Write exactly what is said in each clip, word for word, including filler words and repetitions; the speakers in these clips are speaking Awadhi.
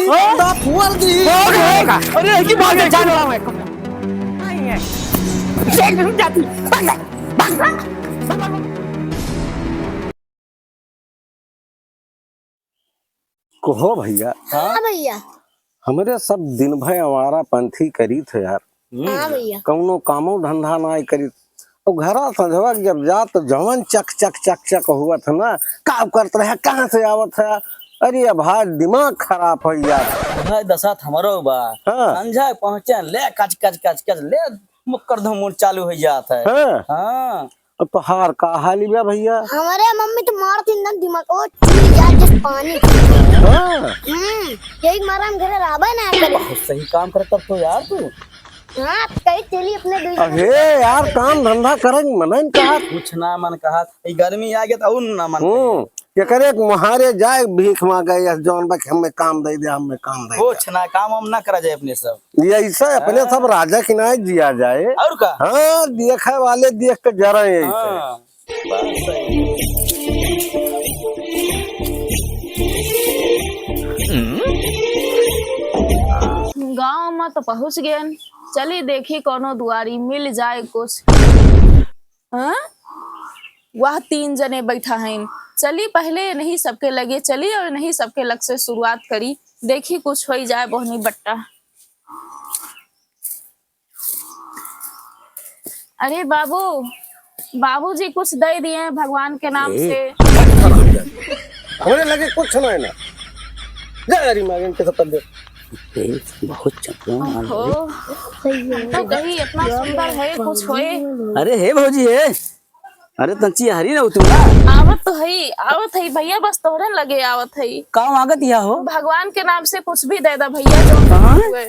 हाँ? दांत फुअर दी। अरे, की भागे, जान रहा हूँ। नहीं है। जाती। कहो भइया। हाँ? हाँ भइया। हमरे सब दिन भर आवारा पंथी करीत है यार। हम्म। हाँ भइया। कौनो कामो धंधा नाहीं करीत। अउ घरा संझवा के जब जात तो जवन चक चक चक चक हुवत है ना, का करत रहे, कहाँ से आवत है? अरे अब भाई दिमाग खराब है यार। भाई दशा त हमरो बा। हाँ। संझा पहुँचे ले कच कच कच कच ले मुक्कर धुमुर चालू होइ जात है। हाँ। हाँ। अब तोहार का हाल बा भइया? हमरे मम्मी तो मारत एकदम दिमाग, ओ, चुई जात जस पानी। हाँ। हम्म, यही मारे हम घरे रहबे ना करे। बहुत सही काम करत तब तो यार तू। हाँ, कहीं चली अपने दुई जने। अरे यार, काम धंधा करे के मन नहीं कहत। कुछ ना मन कहत, ई गर्मी आ गया तो और ना मन हम्म, कहत। एकरे के मुहारे जाए भीख मांगे, यस जौन बा कि हमें काम दे दे, हमें काम दे दे। कुछ ना, काम हम ना करा जाए अपने सब। ये ऐसा अपने हाँ। सब राजा की नाई जिया जाए। और का? हाँ, देखे वाले देख के जरा यही से। हाँ, बात सही। गाँव में तो पहुँच गए, चली देखी कौनो दुआरी मिल जाए कुछ। हाँ? वह तीन जने बैठा हैं, चली पहले इन्हीं सबके लगे चली और इन्हीं सबके लग से शुरुआत करी, देखी कुछ होई जाए बोहनी बट्टा। अरे बाबू, बाबूजी कुछ दे दिए हैं भगवान के नाम ए, से। हमरे लगे कुछ नहीं ना। जा यारी मांगन के सब दे। ए, बहुत चपला माल ओहो, है। हम तो कही इतना सुंदर है, कुछ होए। अरे हे भौजी हे, अरे तंची हरी ना तू ना। आवत तो हई, आवत हई भइया, बस तोहरे लगे आवत हई। का मांगत या हो? भगवान के नाम से कुछ भी दे दा भइया, जो हाँ? हुए।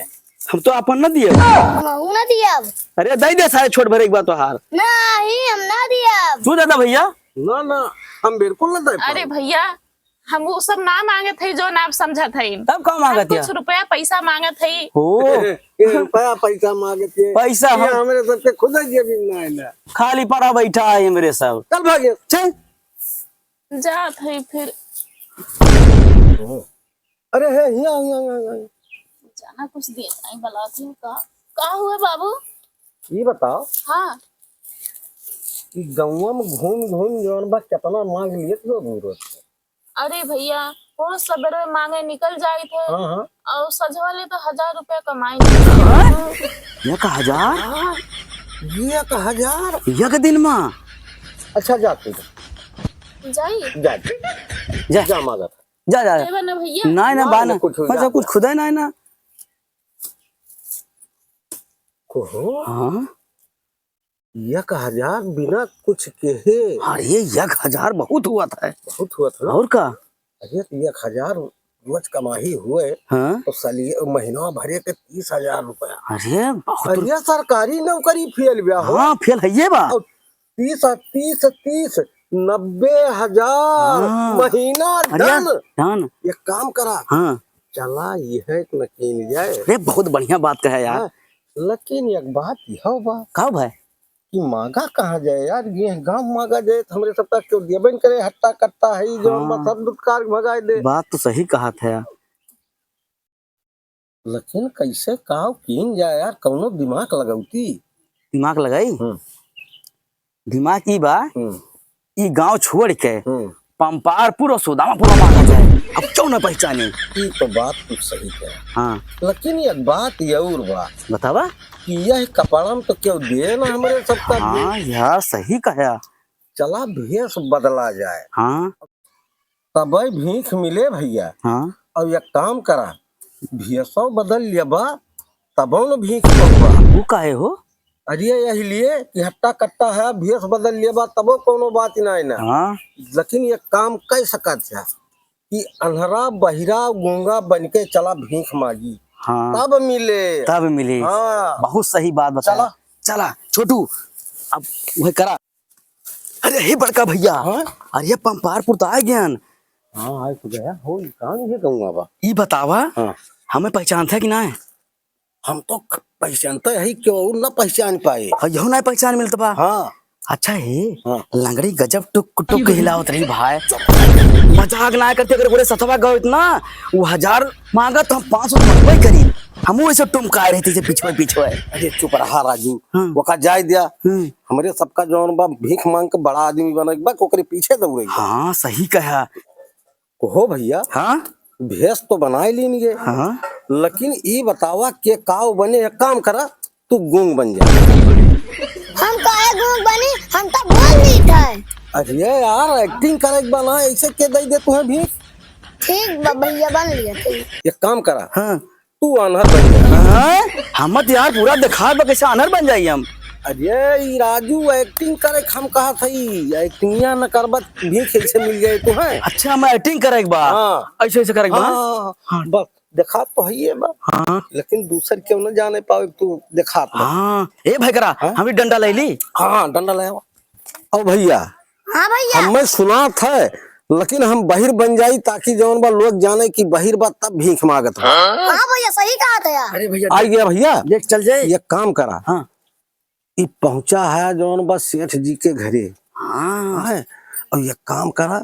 हम तो आपन ना दिए। हमहू ना दियब। अरे दे दे सारे छोट भरे एक बार तोहार। नहीं, हम ना दियब। तू दे दा भइया। ना, ना, हम बिल्कुल ना दे अरे पाएब। भइया, हम उ सब ना मांगत हई जौन आप समझत हई। तब का मांगत हम या? कुछ रुपया पैसा मांगत हई। हो। ये रुपया पैसा मांगत है। पैसा ये हम हमरे सबके खुदा जेबी में ना है ना। खाली पड़ा बैठा है हमरे सब। चल भागे। चल। जात हई फिर। अरे हे, हिया, हिया, हिया, हिया। जाना कुछ दिए नहीं बलाती हूँ का? का हुआ बाबू? ये बताओ। हाँ। कि गौवा में घूम घूम जौन बा केतना मांग लिए थे वो रोज। अरे भइया, रोज सबेरे मांगे निकल जाइत है। हाँ, हाँ। और सझवा ले तो हजार रुपया कमाई। हाँ? एक हजार? हाँ, एक हजार? एक दिन मा? अच्छा, जा तू। जाई? जा, जा। जा। जा मांगा था। जा, जा। देवा ना भइया। नाहीं, ना, ना, बा ना। कुछ हो बस जा। कुछ खुदा ही नाहीं ना। कहो? हाँ? एक हजार बिना कुछ कहे। अरे, एक हजार बहुत हुआ था। बहुत हुआ था ना? और का? अरे, तो एक हजार रोज कमाही हुए, हाँ? तो साली महीना भरे के तीस हजार रुपया। अरे, बहुत अरे, सरकारी नौकरी फेल बा हो। हाँ, फेल है ये बा। और तीस, तीस, तीस, नब्बे हजार हाँ। महीना अरे, done। Done। एक काम करा। हाँ। चला, यह एक न कीन जाए। अरे, बहुत बढ़िया बात कहे यार। हाँ, लेकिन एक बात यह बा। का भाई? कि मांगा कहाँ जाए यार, ये गाँव मांगा जाए तो हमरे सबका क्यों देबे न करे, हट्टा कट्टा है, जो हाँ। मतलब दुत्कार भगाए दे। बात तो सही कहा था यार। लेकिन कैसे काव कीन जाए यार, कौनो दिमाग लगौती। दिमाग लगाई? हम्म। दिमाग ई बा, हम्म। ई गाँव छोड़ के हम्म। पंपारपुर और सुदामापुर मांगा जाए, अब क्यों ना पहचाने? ई तो बात तू सही कहे। हाँ। लेकिन एक बात ये और बा। बतावा? कि यह कपड़ा में तो क्यों दे ना हमरे सबका हाँ, दे। यार सही कहा। चला भेष बदला जाए। हाँ। तबे भीख मिले भइया। हाँ। और एक काम करा, भेषो बदल लेबा, तबो न भीख पउबा। वो काहे हो? अरे यही लिए कि हट्टा कट्टा है, भेष बदल लेबा, तबो कौनो बात नाहीं ना। हाँ। लेकिन एक काम कइ सकत है कि अन्हरा, बहिरा, गूंगा बन के चला भीख मांगी। हाँ। तब मिले। तब मिले। हाँ। बहुत सही बात बताया। चला। चला, छोटू, अब वह करा। अरे हे बड़का भइया, हाँ? अरे पंपारपुर तो आ गयन। हाँ, आए तो गया। हो, ई कहाँ ये गौवा बा? ई बतावा, हाँ। हमें पहचानत है कि नाहीं? हम तो ख-, पहचानते ही, क्यों और ना पहचान पाए। हाँ, यहू नाहीं पहचान मिलत बा। हाँ। अच्छा हे, हाँ। लंगड़ी गजब टुक टुक हिलावत रही भाई। मजाक ना करते, अगर बोले सतवा गए इतना, वो हजार मांगत तो हम पाँच सौ मंगबे करी। हमहू ऐसे टुमकाए रहती से पिछवे पिछवे। अरे चुप रहा राजू, हाँ। ओका जाए दिया। हम्म। हमरे सबका जौन बा भीख मांग के बड़ा आदमी बने के बा, ओकरे पीछे दौड़े के बा। हाँ, सही कहा। कहो भैया, हाँ? भेष तो बनाए लीन गे, हाँ। लेकिन ई बतावा के काव बने, एक काम करा, तू गूंग बन जा। हम काहे गूंग बनी? हम तो बोल ली थे। अरे यार, acting करे के बा ना, ऐसे के दे दे तुम्हें भी। ठीक बा भैया, बन लिया, ठीक। एक काम करा, हाँ। तू आन्हर बन जा। हाँ? हम तो यार पूरा दिखा बा, कैसे आन्हर बन जाई हम? अरे ई राजू, acting करे के हम कहा थई, एक्टिंगिया न करबा, भी कैसे मिल जाए तुम्हें? अच्छा, हम acting करे के बा। हाँ। ऐसे ऐसे करे के बा? हाँ, हाँ, हाँ। हाँ। बस। देखा तो है ये बा। हाँ। लेकिन दूसर क्यों न जाने पावे, तू देखा तो। हाँ, ए भाई करा, हाँ? हम भी डंडा ले ली। हाँ, डंडा ले आओ। ओ भैया, हाँ भैया। हमें सुनात है, लेकिन हम बहिर बन जाई ताकि जौन बा लोग जाने कि बहिर बा तब भीख मांगत बा। हाँ भैया, सही कहा था यार। अरे भैया, आई गया भैया। देख चल जाए। ये काम करा। हाँ। ई पहुंचा है जौन बा सेठ जी के घरे। हाँ। हैं? और ये काम करा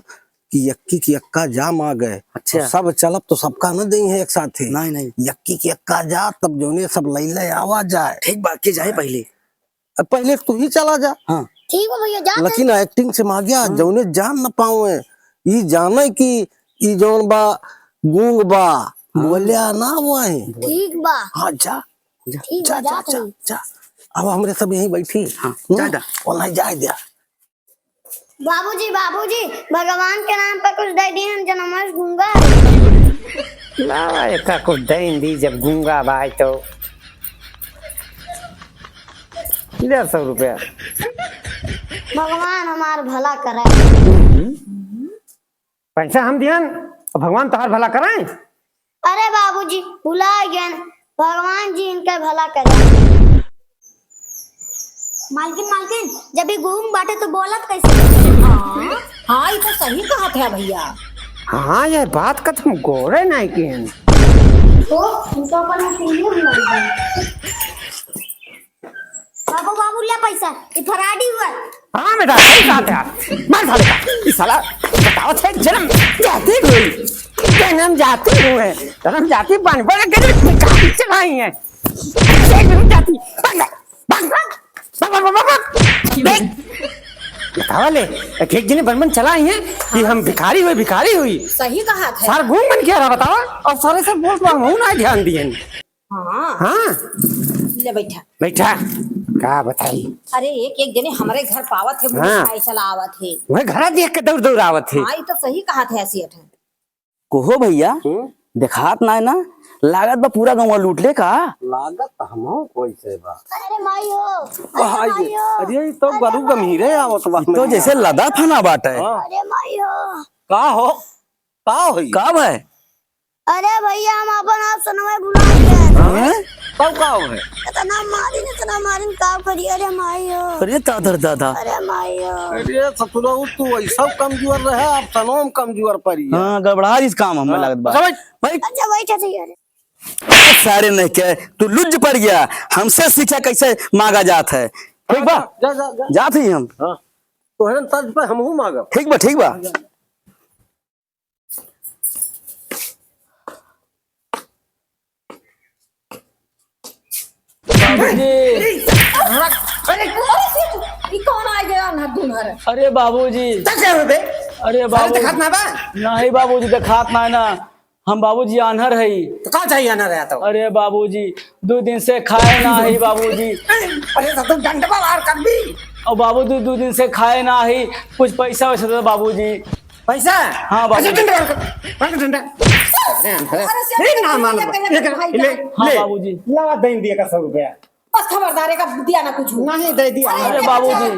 कि यक्की की यक्का जा मांगे। अच्छा। और सब चलब तो सबका न देई है एक साथे। नहीं, नहीं। यक्की की यक्का जा, तब जौने सब लैले आवा जाए। ठीक बा, के जाए पहले? अब पहले तू ही चला जा। हाँ। ठीक बा भैया, जा लेकिन तू। Acting से मांगिया, हाँ। जौने जान न पावे, ई जाने कि ई जौन बा गूंग बा, हाँ। बोल्या ना हुआ है। ठीक बा। हाँ, जा। ठीक जा, बा, जा, जा, जा, तू। जा। अब हमरे सब यहीं बैठी। हाँ, हम्म? जा, जा। ओलाई जाए द्या। बाबूजी, बाबूजी, भगवान के नाम पर कुछ दे दी, हम जनमस गूंगा। लावा, एका कुछ दे दी, जब गूंगा बाय तो। डेढ़ सौ रुपया। भगवान हमार भला करे। हम्म। पैसा हम दिहन, भगवान तोहार भला कराए। अरे बाबूजी, भुला गए, भगवान जी इनके भला करे। मालकिन, मालकिन, जब ये गूंग बाटे तो बोलत कैसे? हाँ, हाँ, ये तो सही कहा था भैया। हाँ, ये बात का तुम गौरे नहीं किहन। ओ, हम तो अपन अकेले बुला गए। बाबू, बाबू, ले पैसा, ये फराडी हुआ। हाँ बेटा, सही बात है यार। मार साले का। ई साला बतावत है जन्म जाति हुई। जन्म जाति हुए। जन्म जाति बन, बन के कहाँ चढ़ाई है। जन्म जाति। भाग, भाग, भाग, भाग, भाग, भाग, भाग। देख। बतावा ले, एक, एक जने बन बन चला आई है कि हम भिखारी हुए, भिखारी हुई। सही कहा था। सार घूम बन क्या रहा बतावा? और सारे सब बोल तो हम ना ध्यान दिए। हाँ। हाँ। ले बैठा। बैठा। का बताई? अरे, एक एक जने हमरे घर पावत है, हाँ। खाए चला आवत है। वह घरा देख के दौड़ दौड़ आवत है। हाँ, ये तो सही कहा थे सेठ। कोहो भैया, हम्म? देखात ना है ना? लागत बा पूरा गाँव लूट ले का? लागत हमहू कोई से बा। अरे माई हो, अरे भाई, माई हो, अरे, ये तो अरे बड़ू माई गंभीरे हो। आवत बा। तो जैसे लदा फना बाटे। हाँ। अरे माई हो। का हो? का होई? का भाई? अरे भैया, हम अपन आप सनवे भुला गए। हैं? तब का हो है? इतना मारिन, इतना मारिन, का करी? अरे माई हो। अरे दादर दादा। अरे माई हो। अरे ससुरऊ, तू ऐसा कमजोर रहे, आप सनोम कमजोर पड़ी है। हाँ, गड़बड़ा इस काम हमें हाँ। लागत बा। अच्छा, बैठ। भाई। अच्छा, बैठ, अच्छा, यार। सारे नहीं के, तू लुज पड़ गया। हमसे सीखा कैसे मांगा जात है। ठीक बा? जा, जा, जा। जात ही हम। हाँ। तोहरे तर्ज पे हमहू मांगब। ठीक बा, ठीक बा। बाबूजी। अरे, अरे, ई कौन आ गया ना तुम्हारे? अरे बाबूजी। तब क्या हुआ बे? अरे सारे बाबूजी। दिखात ना बा? नहीं बाबूजी, दिखात ना है ना। हम बाबूजी आन्हर हई। तो का चाहिए आन्हर है तो? अरे बाबूजी, दो दिन से खाए ना हई बाबूजी। अरे तो तू डंडवा बाहर कर दी। और बाबूजी, दो दिन से खाए ना हई, कुछ पैसा वैसा दे बाबूजी। पैसा? हाँ, बाबू। अच्छा, डंडा बाहर कर। बाहर कर डंडा। अरे, अरे, अरे, नहीं, ना मान लो। ये कर, ले, हाँ, ले। बाबूजी। लावा, दे दिया का सौ रुपया। बस खबरदार, एका दिया ना कुछ। नहीं, दे दिया। अरे, अरे, बाबूजी,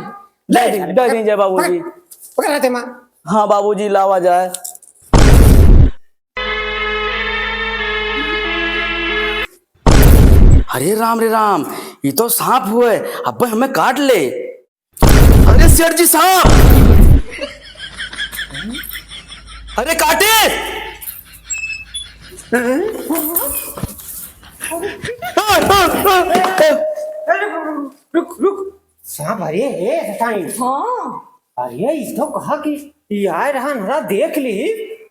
ले, दे दी, अरे, दे दी, जय बाबूजी। पकड़, पकड़ रहे थे माँ। हाँ, बाबूजी, लावा जाए। अरे राम रे राम, ये तो सांप हुए, अब हमें काट ले। अरे सेठ जी साहब, अरे काटे। रुक, रुक, सांप, अरे, ए, सताई। हाँ। अरे, ई तो कहा कि ई आए रहा, हमरा देख ली,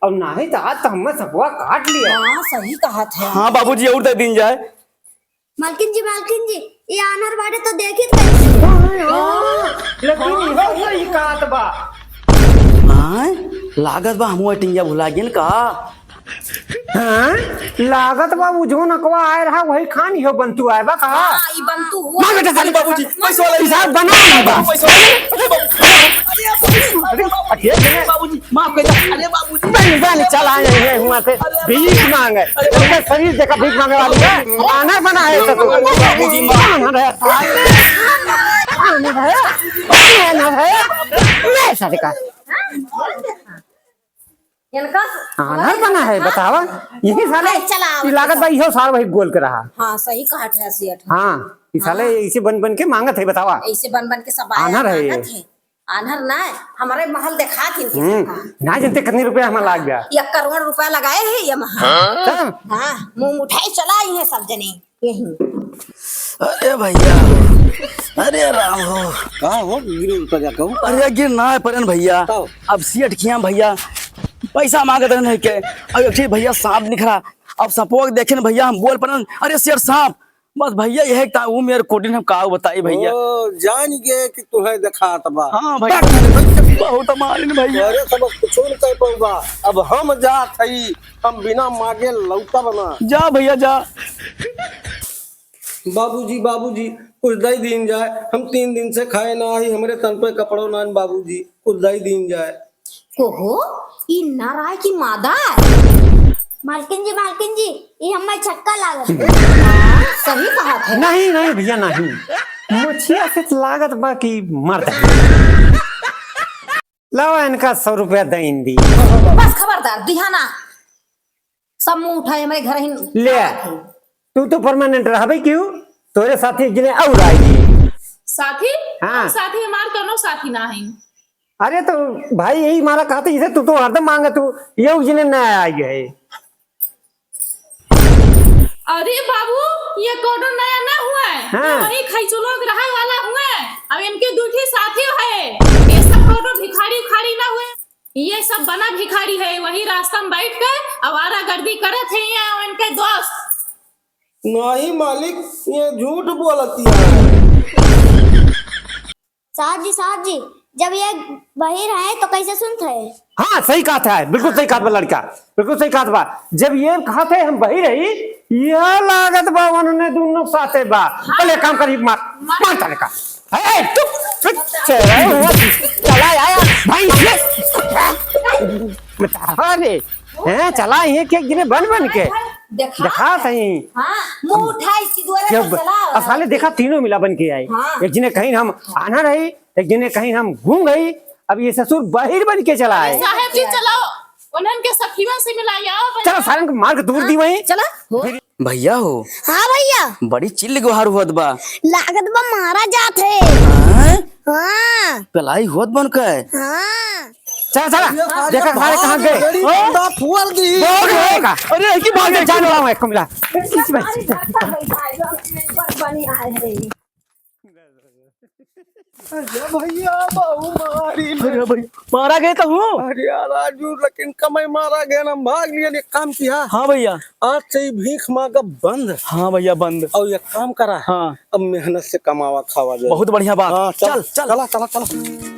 और नाही तो आज तो हमें सपवा काट लिया। हाँ, सही कहत है। हाँ बाबूजी, और दे दीन जाए। मालकिन जी, मालकिन जी, ये आन्हर बाटे तो देखी तो। हाँ, हाँ, लेकिन हाँ, इहो सही कहत बा। हाँ, लागत बा हमहू टिंगिया भुला गेन का? हाँ, लागत बा उ जो नकवा आए रहा वही खान इहो बंतू आए बा का? हाँ, ई बंतू हुआ। मार बेटा साले बाबूजी, पैसा वाला हिसाब बना नहीं बा। पैसा वाला। अरे बाबूजी, अरे बाबूजी, अरे, अरे, अरे बाबूजी, माफ कर दे। अरे बाबूजी। नहीं, नहीं, चल आए हैं हुआ से भीख मांगे। इनका शरीर देखा भीख मांगे वाली है। आन्हर बना है तो तू। आन्हर है। आन्हर है। आन्हर है। ले सारे का। इनका आन्हर बना है, बतावा। यही साले, अरे चला, ई लागत बा, इहो साल वही गोल के रहा। हाँ, सही कहत है सेठ। हाँ, ई साले हाँ। ऐसे बन बन के मांगत है, बतावा। ऐसे बन बन के सब आया आन्हर है ये। मांगत है। आन्हर ना, हमारे महल देखा थी इनके हम्म, सरकार। ना जानते कितने रुपया हमारा लाग गया। एक करोड़ रुपया लगाए हैं ये महल। हाँ? तब? हाँ, मुंह उठाए चला आई है सब जने। यही। अरे भैया, अरे राम हो। का हो, गिर उतर जा कहूँ? अरे गिर ना है परन भैया। का हो? अब सेठ खिया भैया पैसा मांगत रहन है के, अब एक ठे भैया सांप निखरा। अब सांपवा के देखे न भैया हम बोल परन, "अरे सेठ सांप।" बस भैया यह एक ता वो मेरे कोटिन हम का बताई भैया। ओ, जान गए कि तुम्हें देखात बा। हाँ भैया, बहुत मारिन भैया। अरे सब कुछ न कर पाऊंगा, अब हम जात हई। हम बिना मांगे लौटब ना। जा भैया, जा। बाबूजी, बाबूजी, कुछ दे दीन जाए, हम तीन दिन से खाए ना आई, हमरे तन पे कपड़ो ना, बाबूजी, कुछ दे दीन जाए। कोहो, ई नर आए कि मादा आए? मालकिन जी, मालकिन जी, ई हम्मे छक्का लागत। सही कहत है। नहीं, नहीं भैया, नहीं। मुछिया से लागत बा कि मर्द है। लावा इनका सौ रुपया दइन दी। बस खबरदार, दिहा ना। सब मुंह उठाए हमरे घर ही ले। तू तो permanent रहबे क्यों? तोरे साथी एक जने और आई। साथी? हाँ। साथी हमार कौनो साथी ना है। अरे तो भाई यही मारा कहते, इसे तू तो हरदम मांगे, तू ये एक जने नया आई है। अरे बाबू, ये कौनो नया ना हुआ है। हाँ। ये वही खैचुलो के रहे वाला हुआ है। अब इनके दू ठे साथी है। ये सब कौनो भिखारी उखारी ना हुए। ये सब बना भिखारी है, वही रास्ता में बैठ के आवारागर्दी करत है ये और इनके दोस्त। नहीं मालिक, ये झूठ बोलत है। साहब जी, साहब जी, जब ये बहिर है तो कैसे सुनत है? हाँ, सही कहत है, बिल्कुल सही कहत बा लड़का, बिल्कुल सही कहत बा। जब ये कहत है हम बहिर है, यह लागत बा उन्होंने दोनों साथे बा। हाँ। पहले काम करी, मार, मार। मार साले का। ए, चुप, चुप, चला, चला आया, भाई, ये, अरे, हैं, चला, ये क्या गिने बन, बन के? देखा? देखा सही। हाँ, मुंह उठाई, सीधुआरे जब, पे चला। अब साले देखा, तीनों मिला बन के आए। हाँ। एक जने कहीं हम आन्हर है, एक जने कहीं हम गूंग है, अब ये ससुर बहिर बन के चला है। साहेब जी, चलो, उन्हन के सखियों से मिलाई आओ। चलो, सारन को मार के दूर दी वहीं। चला। भैया हो। हाँ भैया। बड़ी चिल्ल गोहार होत बा। लागत बा मारा जात है। हाँ? हाँ। पेलाई होत बन के। हाँ। चला, चला। देखा सारे कहाँ गए। अरे, हाँ? दांत फोड़ दी। अरे, अरे, की बात अरे, है, जान लाओ, एक को मिला। किस बात से? अरे भैया, बाबू मारी ले। अरे भैया, मारा गए तो हूँ। अरे यार, राजू, लेकिन कमाई मारा गया ना, भाग लिया, एक काम किया। हाँ भैया। आज से ही भीख मांगा बंद। हाँ भैया, बंद। और एक काम करा। हाँ। अब मेहनत से कमावा खावा जाए। बहुत बढ़िया बात। हाँ, चल, चल, चल। चला, चला, चला।